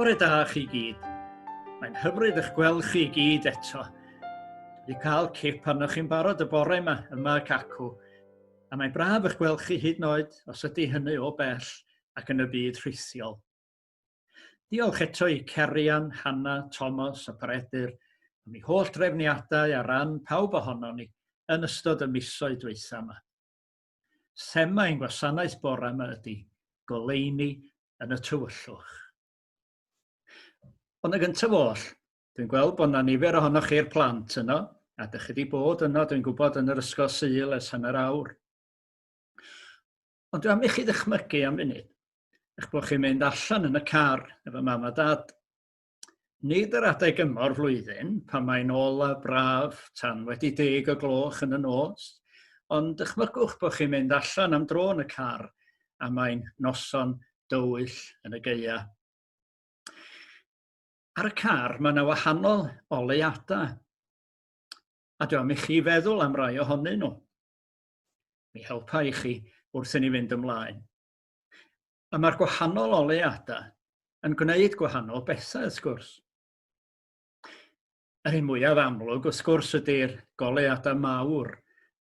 Bore da chi gyd. Mae'n hyfryd eich gweld chi gyd eto. Dwi wedi cael cip arnoch chi'n barod y bore yma, yma ac acw. A mae'n braf eich gweld chi hyd yn oed os ydy hynny o bell ac yn y byd rhithiol. Diolch eto i Cerian, Hanna, Thomas a Peredur am eu holl drefniadau ar ran pawb ohonon ni yn ystod y misoedd dwytha yma. Thema ein gwasanaeth bore yma ydy goleuni yn y tywyllwch. Ond y gyntaf oll, dwi'n gweld bod yna nifer ohonoch chi'r plant yno, a dych chi wedi bod yno, dwi'n gwybod, yn yr ysgol Sul ers hanner awr. Ond dwi am i chi ddychmygu am funud, eich bod chi'n mynd allan yn y car efo mam a dad. Nid yr adeg yma o'r flwyddyn, pan mae'n ola braf tan wedi deg o gloch yn y nos, ond dychmygwch bod chi'n mynd allan am dro yn y car a mae'n noson dywyll yn y gaea. Ar y car mae yna wahanol oleuadau, a dwi am i chi feddwl am rai ohonyn nhw. Mi helpa i chi wrth i ni fynd ymlaen. A mae'r gwahanol oleuadau yn gwneud gwahanol bethau, wrth gwrs. Yr un mwyaf amlwg, wrth gwrs, ydy'r goleuadau mawr,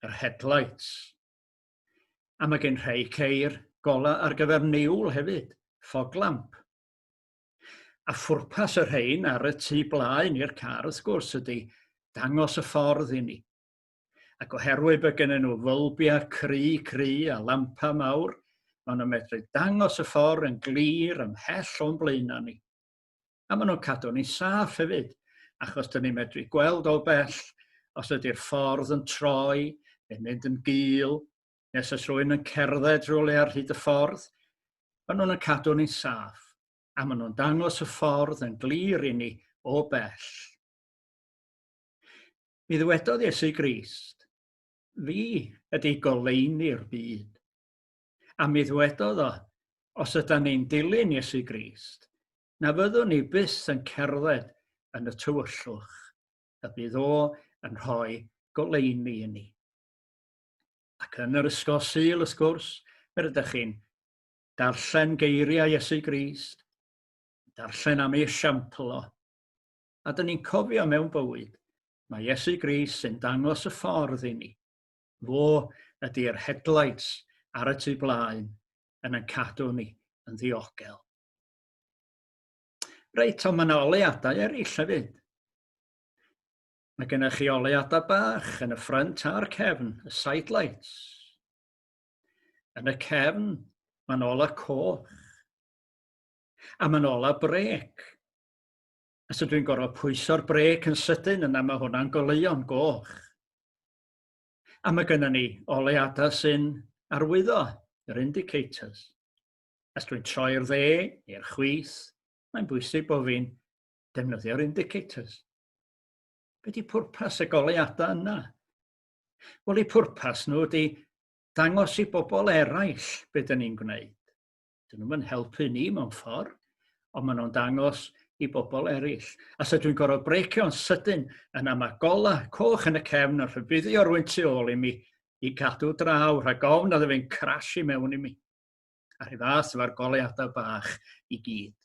yr headlights. A mae gen rhai ceir golau ar gyfer niwl hefyd, fog lamp. A phwrpas y rhain ar y tu blaen i'r car, wrth gwrs, ydy dangos y ffordd i ni. Ac oherwydd bod gennyn nhw fylbiau cry cry a lampa mawr, maen nhw'n medru dangos y ffordd yn glir ymhell o'n blaenau ni. A maen nhw'n cadw ni saff hefyd, achos dyn ni'n medru gweld o bell os ydy'r ffordd yn troi neu'n mynd yn gul, neu os oes rhywun yn cerdded rhywle ar hyd y ffordd. Maen nhw'n cadw ni'n saff, a maen nhw'n dangos y ffordd yn glir i ni o bell. Mi ddywedodd Iesu Grist, Fi ydy goleuni'r byd. A mi ddwedodd o, os ydy ni'n dilyn Iesu Grist, na fyddwn ni byth yn cerdded yn y tywyllwch, y bydd o yn rhoi goleuni i ni. Ac yn yr ysgol Sul, wrth gwrs, fe rydych chi'n darllen geiriau Iesu Grist, darllen am ei esiampl o, A dyn ni'n cofio mewn bywyd, mae Iesu Grist sy'n dangos y ffordd i ni. Fo ydy'r headlights ar y tu blaen yn yn cadw ni yn ddiogel. Reit, ond mae yna oleuadau eraill hefyd. Mae gennych chi oleuadau bach yn y ffrynt a'r cefn, y side lights. Yn y cefn, mae'n ola coch. A mae'n ola brec. Os ydw i'n gorfod pwyso'r brêc yn sydyn, yna mae hwnna'n goleuo'n goch. A mae gennym ni oleuadau sy'n arwyddo, yr indicators. Os dwi'n troi'r dde neu'r chwith, mae'n bwysig bod fi'n defnyddio'r indicators. Be di pwrpas y goleuadau yna? Wel, eu pwrpas nhw ydy dangos i bobl eraill beth dyn ni'n gwneud. Dyn nhw'n helpu ni mewn ffordd, ond maen nhw'n dangos i bobl eraill. A so dwi'n gorfod brecio'n sydyn, yna mae gola coch yn y cefn yn rhybuddio rwy'n tu ôl i mi i gadw draw rhag ofn na fi'n crash i mewn i mi. A rhy fath efo'r goleadau bach i gyd.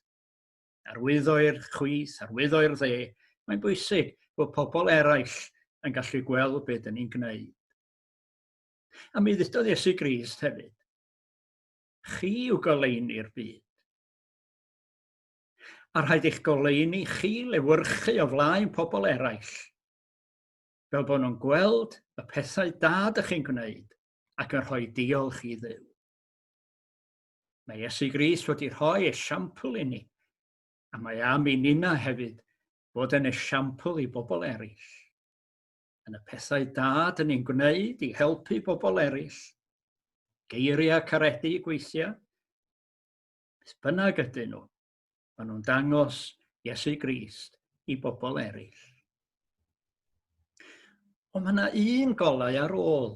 Arwyddo i'r chwith, arwyddo i'r dde, mae'n bwysig bod pobl eraill yn gallu gweld beth dyn ni'n gwneud. A mi ddudodd Iesu Grist hefyd, Chi yw goleuni'r byd. A rhaid i'ch goleuni chi lewyrchu o flaen pobl eraill, fel bod nhw'n gweld y pethau da dych chi'n gwneud ac yn rhoi diolch i Dduw. Mae Iesu Grist wedi rhoi esiampl i ni, a mae am i ninna hefyd fod yn esiampl i bobl eraill. Yn y pethau da dyn ni'n gwneud i helpu bobl eraill, geiriau caredig weithiau, beth bynnag ydyn nhw, maen nhw'n dangos Iesu Grist i bobl eraill. Ond mae yna un golau ar ôl.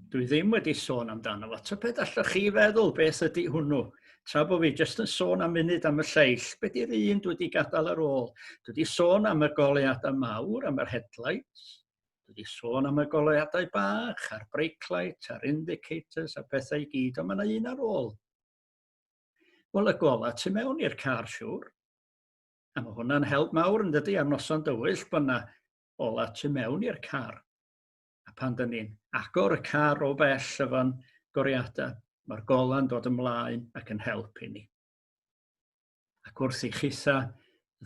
Dwi ddim wedi sôn amdano fo. Tybed allwch chi feddwl beth ydy hwnnw? Tra bod fi jyst yn sôn am munud am y lleill, be di'r un dwi wedi gadael ar ôl? Dwi wedi sôn am y goleuadau mawr, am yr headlights. Dwi wedi sôn am y goleuadau bach, a'r brake light, a'r indicators, a pethau i gyd, ond mae yna un ar ôl. Wel, y golau tu mewn i'r car, siwr. A mae hwnna'n help mawr yn dydy ar noson dywyll bod yna ola tu mewn i'r car. A pan dyn ni'n agor y car o bell efo'n goriadau, mae'r gola'n dod ymlaen ac yn help i ni. Ac wrth i chitha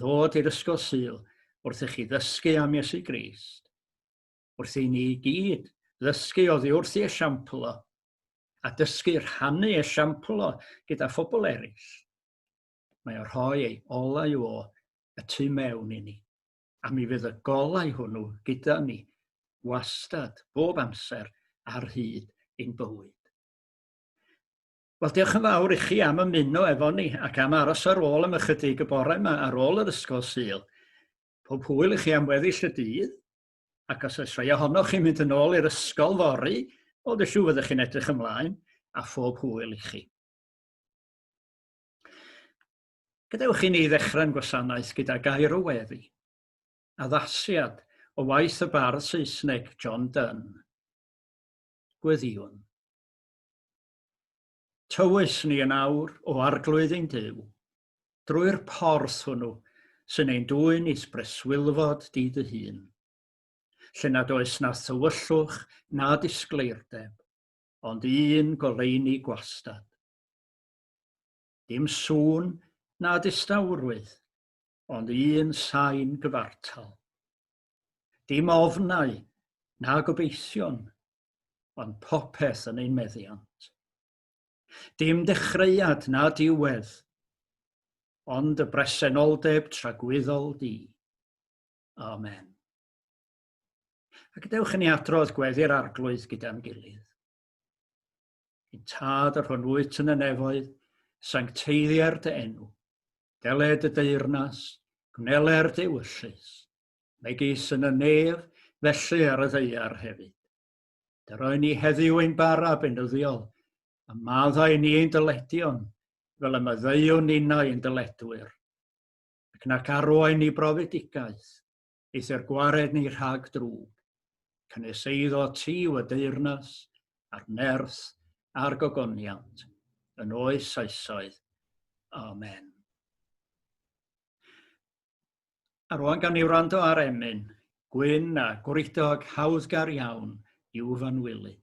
ddod i'r ysgol Sul, wrth i chi ddysgu am Iesu Grist, wrth i ni gyd ddysgu oddi wrth ei esiampl o, a dysgu rhannu esiampl o gyda phobl eraill, mae o'n rhoi ei olau o y tu mewn i ni. A mi fydd y golau hwnnw gyda ni wastad, bob amser, ar hyd ein bywyd. Wel, diolch yn fawr i chi am ymuno efo ni ac am aros ar ôl am ychydig y bore yma ar ôl yr ysgol Sul. Pob hwyl i chi am weddill y dydd, ac os oes rhai ohonoch chi'n mynd yn ôl i'r ysgol fory, wel, dwi'n siŵr fyddwch chi'n edrych ymlaen, a phob hwyl i chi. Gadewch i ni ddechrau'n gwasanaeth gyda gair o weddi, addasiad o waith y bardd Saesneg John Donne. Gweddïwn. Tywys ni yn awr o Arglwydd ein Duw, drwy'r porth hwnnw sy'n ein dwyn i'th breswylfod di dy hun, lle nad oes na thywyllwch na disgleirdeb, ond un goleuni gwastad. Dim sŵn na distawrwydd, ond un sain gyfartal. Dim ofnau na gobeithion, ond popeth yn ein meddiant. Dim dechreuad na diwedd, ond y bresenoldeb tragwyddol di. Amen. A gadewch i ni adrodd gweddi'r Arglwydd gyda'n gilydd. Ein tad yr hwn wyt yn y nefoedd, sancteiddier dy enw. Deled y deyrnas, gwneler dy ewyllys, megis yn y nef, felly ar y ddaear hefyd. Dyroi ni heddiw ein bara beunyddiol, a maddau ni ein dyledion, fel y maddeuwn ninnau ein dyledwyr. Ac nac arwain ni brofedigaeth, eithr gwared ni rhag drwg. Canys eiddo ti yw y deyrnas, a'r nerth, a'r gogoniant, yn oes oesoedd. Amen. A rwan gawn ni wrando ar emyn, gwyn a gwridog hawddgar iawn i'w fanwylyd.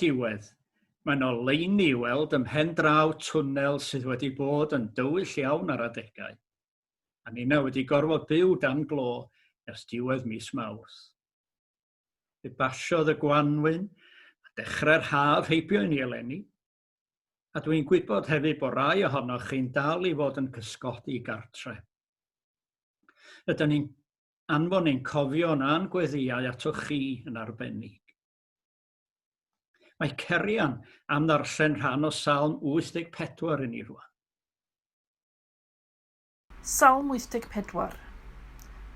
diwedd, mae'n oleuni i weld ym mhen draw twnnel sydd wedi bod yn dywyll iawn ar adegau, a ninna wedi gorfod byw dan glo ers diwedd mis Mawrth. Fe basiodd y gwanwyn a dechrau'r haf heibio i ni eleni, a dwi'n gwybod hefyd bod rai ohonoch chi'n dal i fod yn cysgodi gartre. Rydyn ni'n anfon ein cofion a'n gweddïau atoch chi yn arbennig. Mae Cerian am ddarllen rhan o Salm 84 i ni rwan. Salm 84.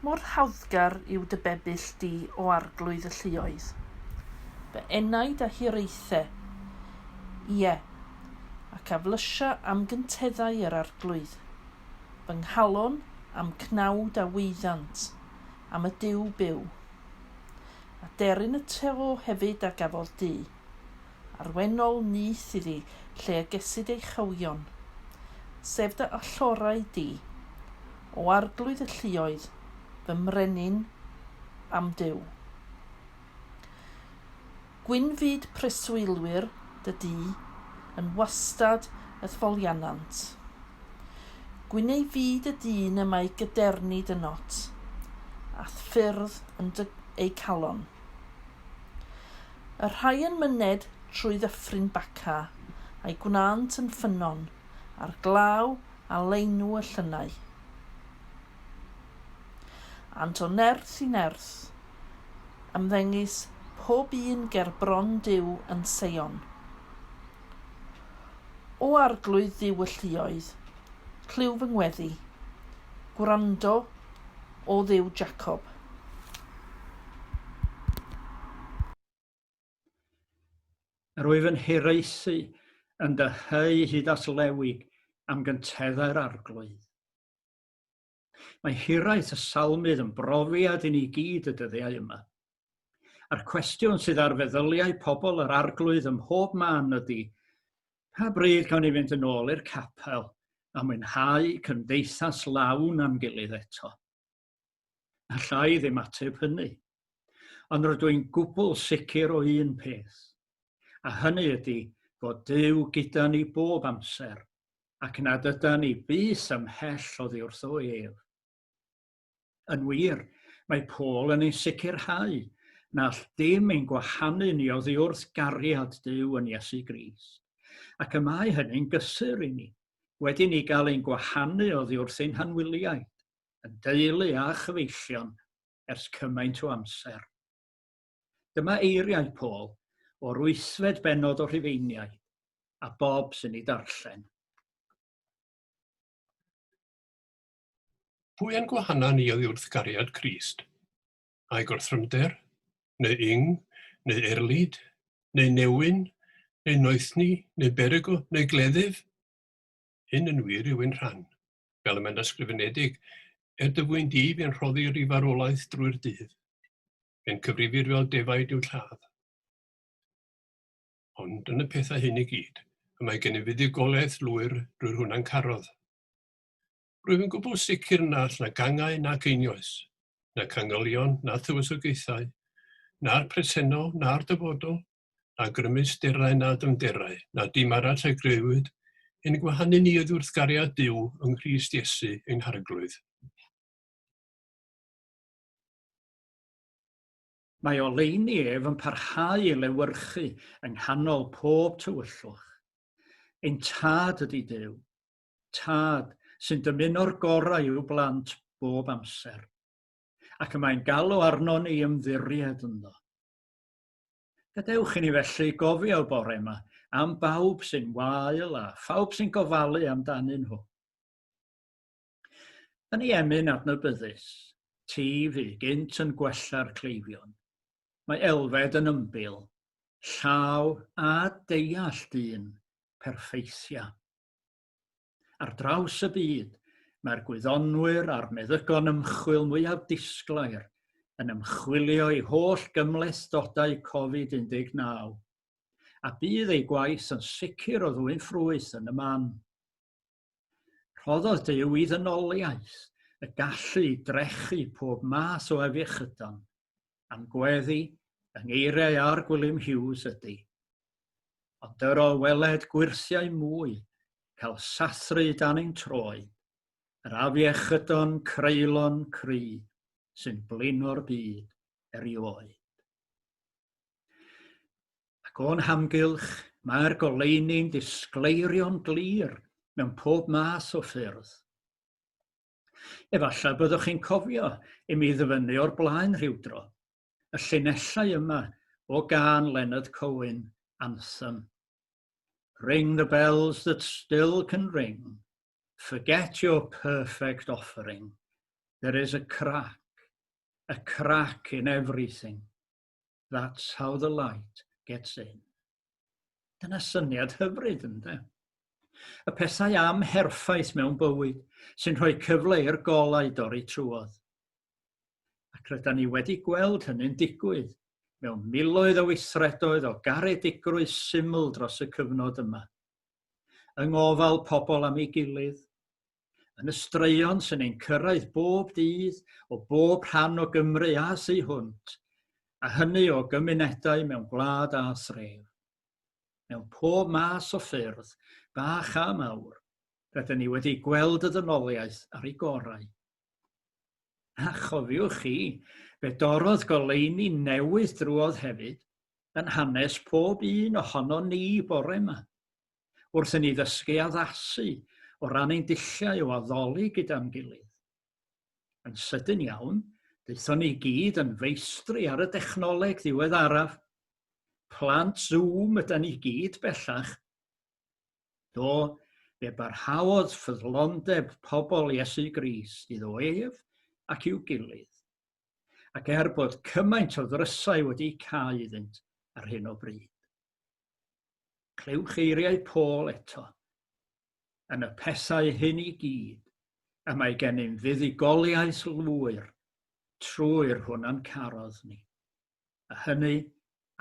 Mor hawddgar yw dy bebyll di, O Arglwydd y lluoedd! Fy enaid a hiraethe, ie, ac a flysia am gynteddau yr Arglwydd. Fy nghalon a'm cnawd a waeddant am y Duw byw. A deryn y to hefyd a gafodd du. A'r wennol nyth iddi lle y gesid ei chywion, sef dy allorau di, O Arglwydd y lluoedd, fy mrenin a'm Duw. Gwyn fyd preswylwyr dy dŷ yn wastad y'th foliannant. Gwyn ei fyd y dyn y mae gydernid ynot, a'th ffyrdd yn dy eu calon. Y rhai yn myned trwy ddyffryn Baca, a'i gwnânt yn ffynnon, a'r glaw a leinw y llynnau. Ânt o nerth i nerth, ymddengys pob un ger bron Duw yn Seion. O Arglwydd Dduw y lluoedd, clyw fy ngweddi, gwrando, O Dduw Jacob. Yr wyf yn hiraethu yn dy hy hyd at lewig am gynteddau'r Arglwydd. Mae hiraeth y salmydd yn brofiad i ni gyd y dyddiau yma. A'r cwestiwn sydd ar feddyliau pobl yr Arglwydd ym mhob man ydy, pa bryd cawn ni fynd yn ôl i'r capel a mwynhau cymdeithas lawn â'n gilydd eto? Alla i ddim ateb hynny. Ond rydw i'n gwbl sicr o un peth, a hynny ydy fod Duw gyda ni bob amser, ac nad yda ni byth ymhell oddi wrtho ef. Yn wir, mae Paul yn ein sicrhau na all dim ein gwahanu ni oddi wrth gariad Duw yn Iesu Grist. Ac y mae hynny'n gysur i ni, wedi ni gael ein gwahanu oddi wrth ein hanwyliaid, yn deulu a chyfeillion ers cymaint o amser. Dyma eiriau Paul o'r wythfed bennod o Rhufeiniaid, a Bob sy'n ei darllen. Pwy a'n gwahana ni oddi wrth gariad Crist? Ai gorthrymder, neu ing, neu erlid, neu newyn, neu noethni, neu berygl, neu gleddyf? Hyn yn wir yw ein rhan, fel y mae'n ysgrifenedig, er dy fwyn di fe'n rhoddir i farwolaeth drwy'r dydd, fe'n cyfrifir fel defaid i'w lladd. Ond yn y pethau hyn i gyd, y mae gennym fuddugoliaeth lwyr drwy'r hwn a'n carodd. Rwyf yn gwbl sicr na all na gangau nac einioes, na cangylion na thywysogaethau, na'r presennol na'r dyfodol, na grymusterau na dyfnderau, na dim arall a grëwyd, ein gwahanu ni oddi wrth gariad Duw yng Nghrist Iesu ein Harglwydd. Mae oleuni ef yn parhau i lewyrchu yng nghanol pob tywyllwch. Ein tad ydy Duw, Tad sy'n dymuno'r gorau i'w blant bob amser, ac y mae'n galw arnon ni ymddiried ynddo. Gadewch i ni felly gofio bore yma am bawb sy'n wael a phawb sy'n gofalu amdanyn nhw. Yn ei emyn adnabyddus, ti fu gynt yn gwella'r cleifion. Mae Elfed yn ymbil, llaw a deall dyn perffeithia. Ar draws y byd, mae'r gwyddonwyr a'r meddygon ymchwil mwyaf disglair yn ymchwilio i holl gymhlethdodau Covid-19, a bydd eu gwaith yn sicr o ddwyn ffrwyth yn y man. Rhoddodd Duw i ddynoliaeth y gallu i drechu pob math o afiechydon, a'n gweddi yng ngeiriau R. Gwilym Hughes ydy. Ond dyro weled gwyrthiau mwy, cael sathru dan ein troed, yr afiechydon creulon cry sy'n blino'r byd erioed. Ac o'n hamgylch mae'r goleuni'n disgleirio'n glir mewn pob math o ffyrdd. Efallai byddwch chi'n cofio i mi ddyfynnu o'r blaen rhywdro, y llinellau yma o gân Leonard Cohen, Anthem. Ring the bells that still can ring, forget your perfect offering, there is a crack, a crack in everything. That's how the light gets in. Dyna syniad hyfryd, ynde? Y pethau amherffaith mewn bywyd sy'n rhoi cyfle i'r golau dorri trwodd. Ac rydyn ni wedi gweld hynny'n digwydd mewn miloedd o weithredoedd o garedigrwydd syml dros y cyfnod yma. Yng ngofal pobl am ei gilydd, yn y straeon sy'n ein cyrraedd bob dydd o bob rhan o Gymru a thu hwnt, a hynny o gymunedau mewn gwlad a thref. Mewn pob mas o ffyrdd, bach a mawr, rydyn ni wedi gweld y ddynoliaeth ar ei gorau. A chofiwch chi, fe dorrodd goleuni newydd drwodd hefyd yn hanes pob un ohonon ni bore yma. wrth i ni ddysgu addasu o ran ein dulliau o addoli gyda'n gilydd. Yn sydyn iawn, daethon ni gyd yn feistri ar y dechnoleg ddiweddaraf. Plant Zoom ydan ni gyd bellach. Do, fe barhaodd ffyddlondeb pobl Iesu Grist iddo ef ac i'w gilydd. Ac er bod cymaint o ddrysau wedi cau iddynt ar hyn o bryd. Clywch eiriau Paul eto. Yn y pethau hyn i gyd, y mae gennym fuddugoliaeth lwyr trwy'r hwn a'n carodd ni. A hynny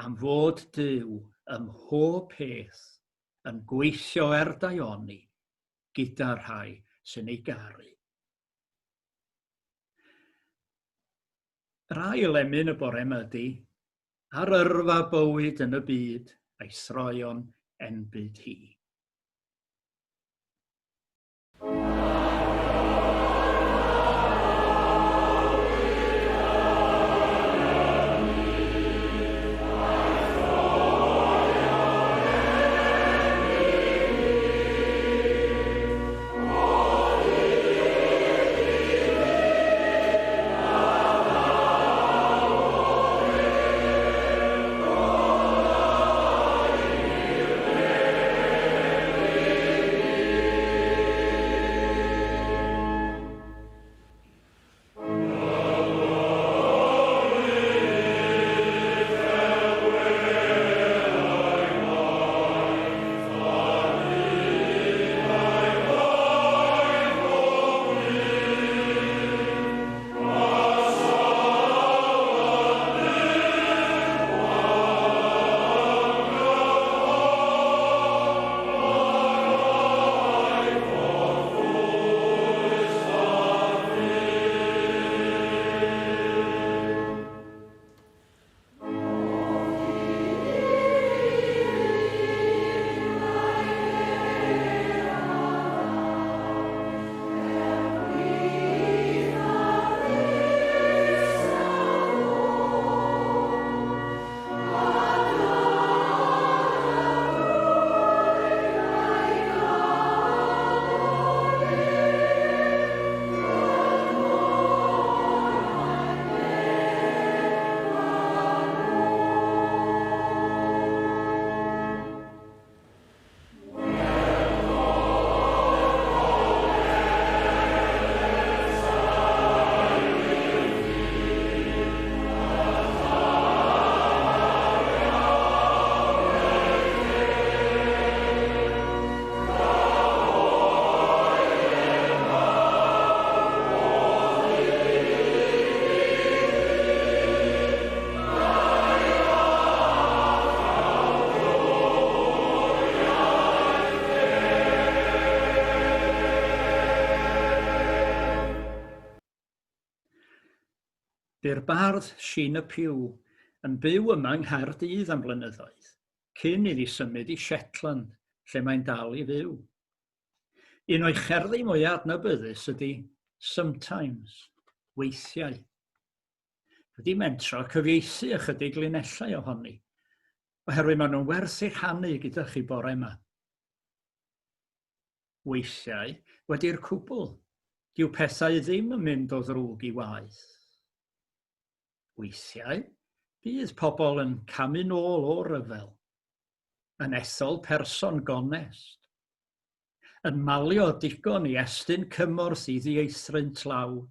am fod Duw ym mhob peth yn gweithio er daioni gyda'r rhai sy'n ei garu. Yr ail emyn y bore yma ydy Ar yrfa bywyd yn y byd a'i throeon enbyd hi. Bu'r bardd Sheena Pugh yn byw yma yng Nghaerdydd am flynyddoedd, cyn iddi symud i Shetland, lle mae'n dal i fyw. Un o'i cherddi mwyaf adnabyddus ydy Sometimes, Weithiau. Dwi wedi mentro cyfieithu ychydig linellau ohoni, oherwydd maen nhw'n werth eu rhannu gyda chi bore yma. Weithiau, wedi'r cwbl, dyw pethau ddim yn mynd o ddrwg i waeth. Weithiau, bydd pobl yn camu nôl o ryfel, yn ethol person gonest, yn malio digon i estyn cymorth i ddieithryn tlawd.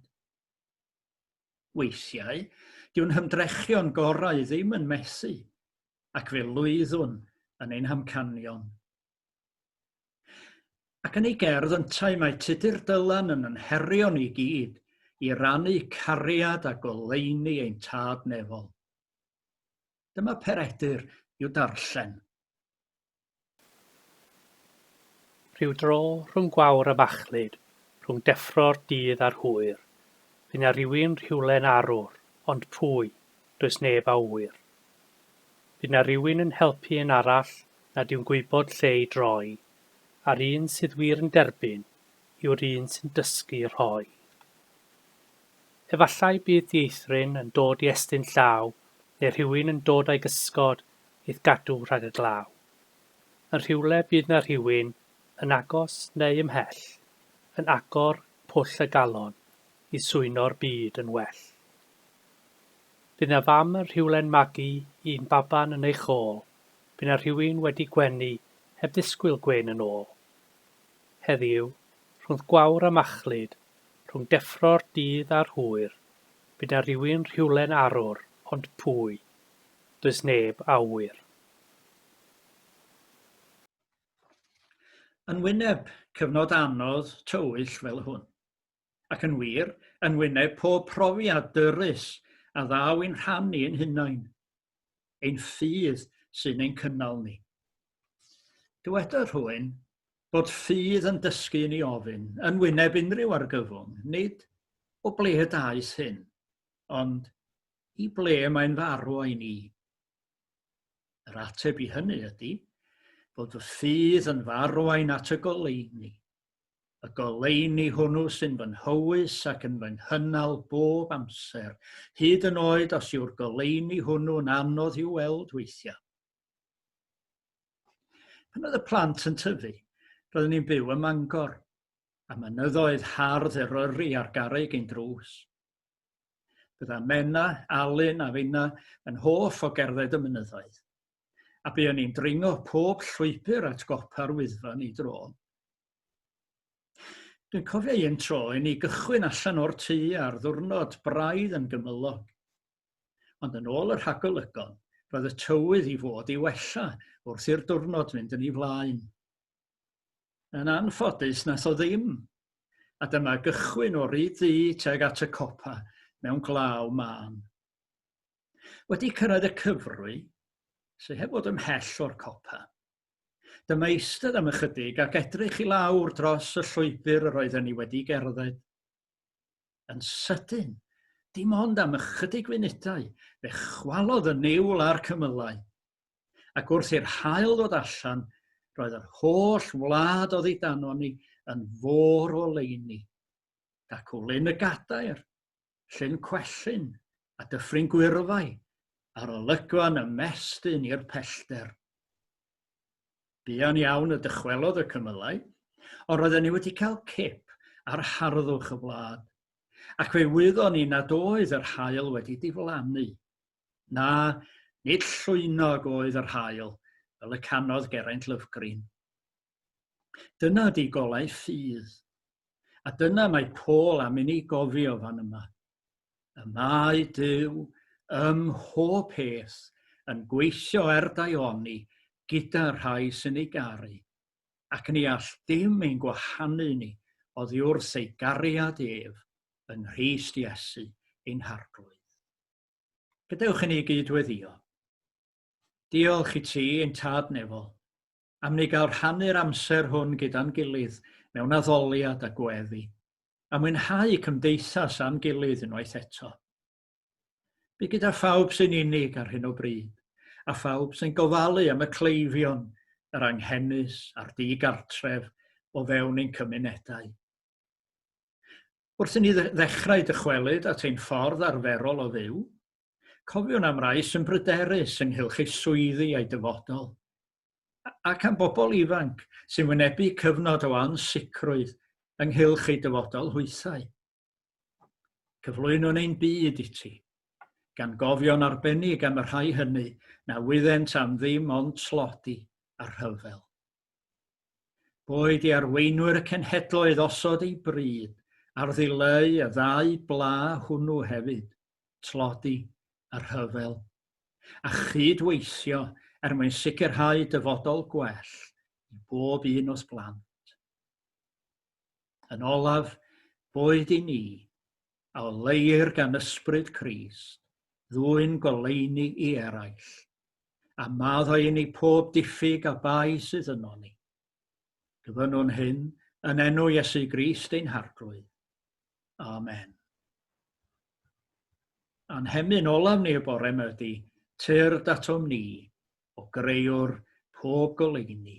Weithiau, dyw'n hymdrechion gorau ddim yn methu, ac fe lwyddwn yn ein hamcanion. Ac yn ei gerdd yntau mae Tudur Dylan yn yn herio ni gyd i rannu cariad a goleuni ein tad nefol. Dyma Peredur i'w darllen. Rhyw dro rhwng gwawr a machlud, rhwng deffro'r dydd a'r hwyr, Fu 'na rywun rhywle'n arwr, ond pwy, does neb a ŵyr. Fydd 'na rywun yn helpu un arall nad yw'n gwybod lle i droi, a'r un sydd wir yn derbyn yw'r un sy'n dysgu rhoi. Efallai bydd dieithryn yn dod i estyn llaw neu rhywun yn dod â'i gysgod i'th gadw rhag y glaw. Yn rhywle bydd 'na rhywun, yn agos neu ymhell, yn agor pwll y galon i swyno'r byd yn well. Bydd 'na fam yn rhywle'n magu un baban yn ei chôl, bydd 'na rhywun wedi gwenu heb ddisgwyl gwên yn ôl. Heddiw, rhwngth gwawr a machlud, rhwng deffro'r dydd a'r hwyr, bydd 'na rywun rhywle'n arwr, ond pwy? Does neb a ŵyr. Yn wyneb cyfnod anodd tywyll fel hwn, ac yn wir, yn wyneb pob profiad dyrys a ddaw i'n rhan ni ein hunain, ein ffydd sy'n ein cynnal ni. Dywedodd rhywun bod ffydd yn dysgu i ni ofyn, yn wyneb unrhyw argyfwng, nid o ble y daeth hyn, ond i ble mae'n fy arwain i. Yr ateb i hynny ydy bod fy ffydd yn fy arwain at y goleuni. Y goleuni hwnnw sy'n fy nhywys ac yn fy nghynnal bob amser, hyd yn oed os yw'r goleuni hwnnw'n anodd i'w weld weithiau. Pan oedd y plant yn tyfu, roeddwn ni'n byw ym Mangor, a mynyddoedd hardd Eryri ar garreg ein drws. Bydda Menna, Alun a finna yn hoff o gerdded y mynyddoedd, a buon ni'n dringo pob llwybr at gopa'r Wyddfa yn ei dro. Dwi'n cofio un tro i ni gychwyn allan o'r tŷ ar ddwrnod braidd yn gymylog. Ond yn ôl y rhagolygon, roedd y tywydd i fod i wella wrth i'r diwrnod fynd yn ei flaen. Yn anffodus, nath o ddim. A dyma gychwyn o Ryd Ddu tuag at y copa mewn glaw mân. Wedi cyrraedd y cyfrwy, sydd heb fod ymhell o'r copa, dyma eistedd am ychydig ac edrych i lawr dros y llwybr yr oedden ni wedi gerdded. Yn sydyn, dim ond am ychydig funudau, fe chwalodd y niwl a'r cymylau. Ac wrth i'r haul ddod allan, roedd yr holl wlad oddi danon ni yn fôr o leini. Dacw Lyn y Gadair, Llyn Cwellyn a Dyffryn Gwyrfai, a'r olygfa'n ymestyn i'r pellter. Buan iawn y dychwelodd y cymylau, ond roedden ni wedi cael cip ar harddwch y wlad, ac fe wyddon ni nad oedd yr haul wedi diflannu. Na, nid llwynog oedd yr haul, fel y canodd Geraint Lovgreen. Dyna di golau ffydd, a dyna mae Paul am i ni gofio fan yma. Y mae Duw ym mhob peth yn gweithio er daioni gyda'r rhai sy'n ei garu, ac ni all dim ein gwahanu ni oddi wrth ei gariad ef yng Nghrist Iesu ein Harglwydd. Gadewch i ni gyd-weddïo. Diolch i ti, ein Tad nefol, am ni gael rhannu'r amser hwn gyda'n gilydd mewn addoliad a gweddi, a mwynhau cymdeithas â'n gilydd unwaith eto. Bu gyda phawb sy'n unig ar hyn o bryd, a phawb sy'n gofalu am y cleifion, yr anghenus a'r digartref o fewn ein cymunedau. Wrth i ni ddechrau dychwelyd at ein ffordd arferol o fyw, cofiwn am rai sy'n bryderus ynghylch eu swyddi a'u dyfodol, ac am bobl ifanc sy'n wynebu cyfnod o ansicrwydd ynghylch eu dyfodol hwythau. Cyflwynwn ein byd i ti, gan gofio'n arbennig am y rhai hynny na wyddent am ddim ond tlodi a rhyfel. Boed i arweinwyr y cenhedloedd osod eu bryd ar ddileu y ddau bla hwnnw hefyd, tlodi a rhyfel, a chyd-weithio er mwyn sicrhau dyfodol gwell i bob un o'th blant. Yn olaf, boed i ni, a oleuir gan ysbryd Crist, ddwyn goleuni i eraill, a maddau i ni pob diffyg a bai sydd yno ni. Gofynnwn hyn yn enw Iesu Grist ein Harglwydd. Amen. A'n hemyn olaf ni y bore yma ydy, tyrd atom ni, o greuwr pob goleuni.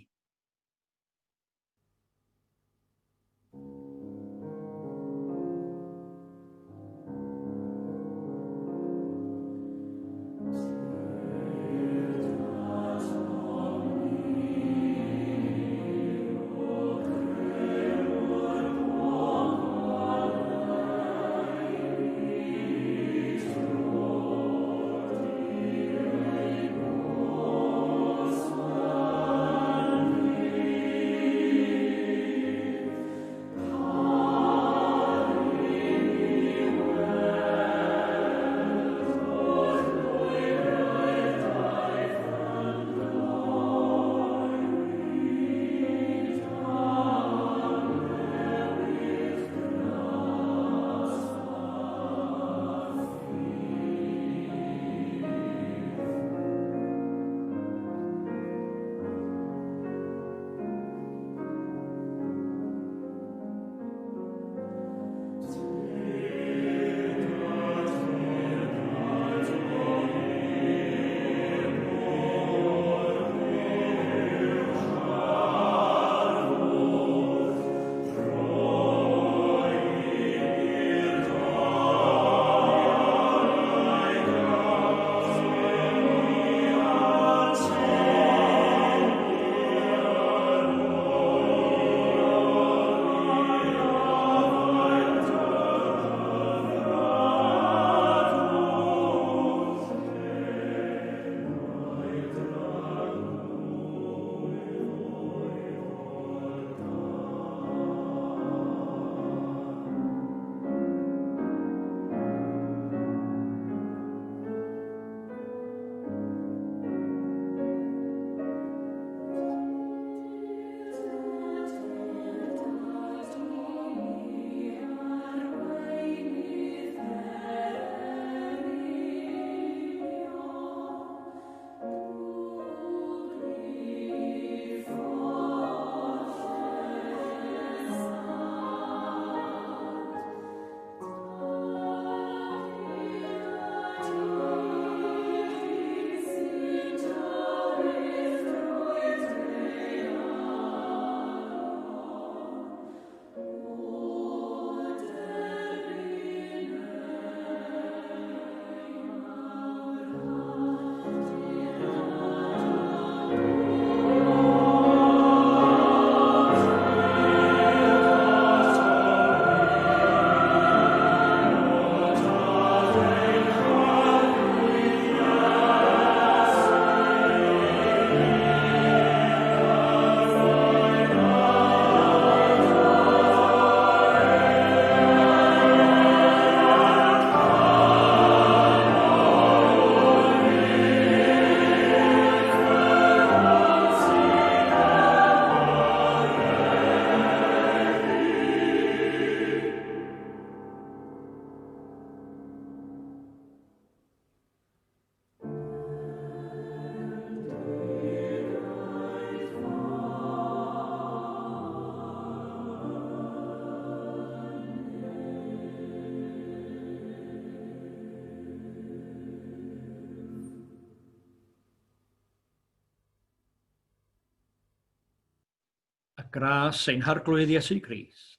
gras ein Harglwydd Iesu Grist,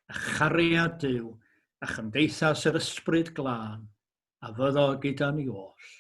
a chariad Duw, a chymdeithas yr Ysbryd Glân, a fyddo gyda ni oll.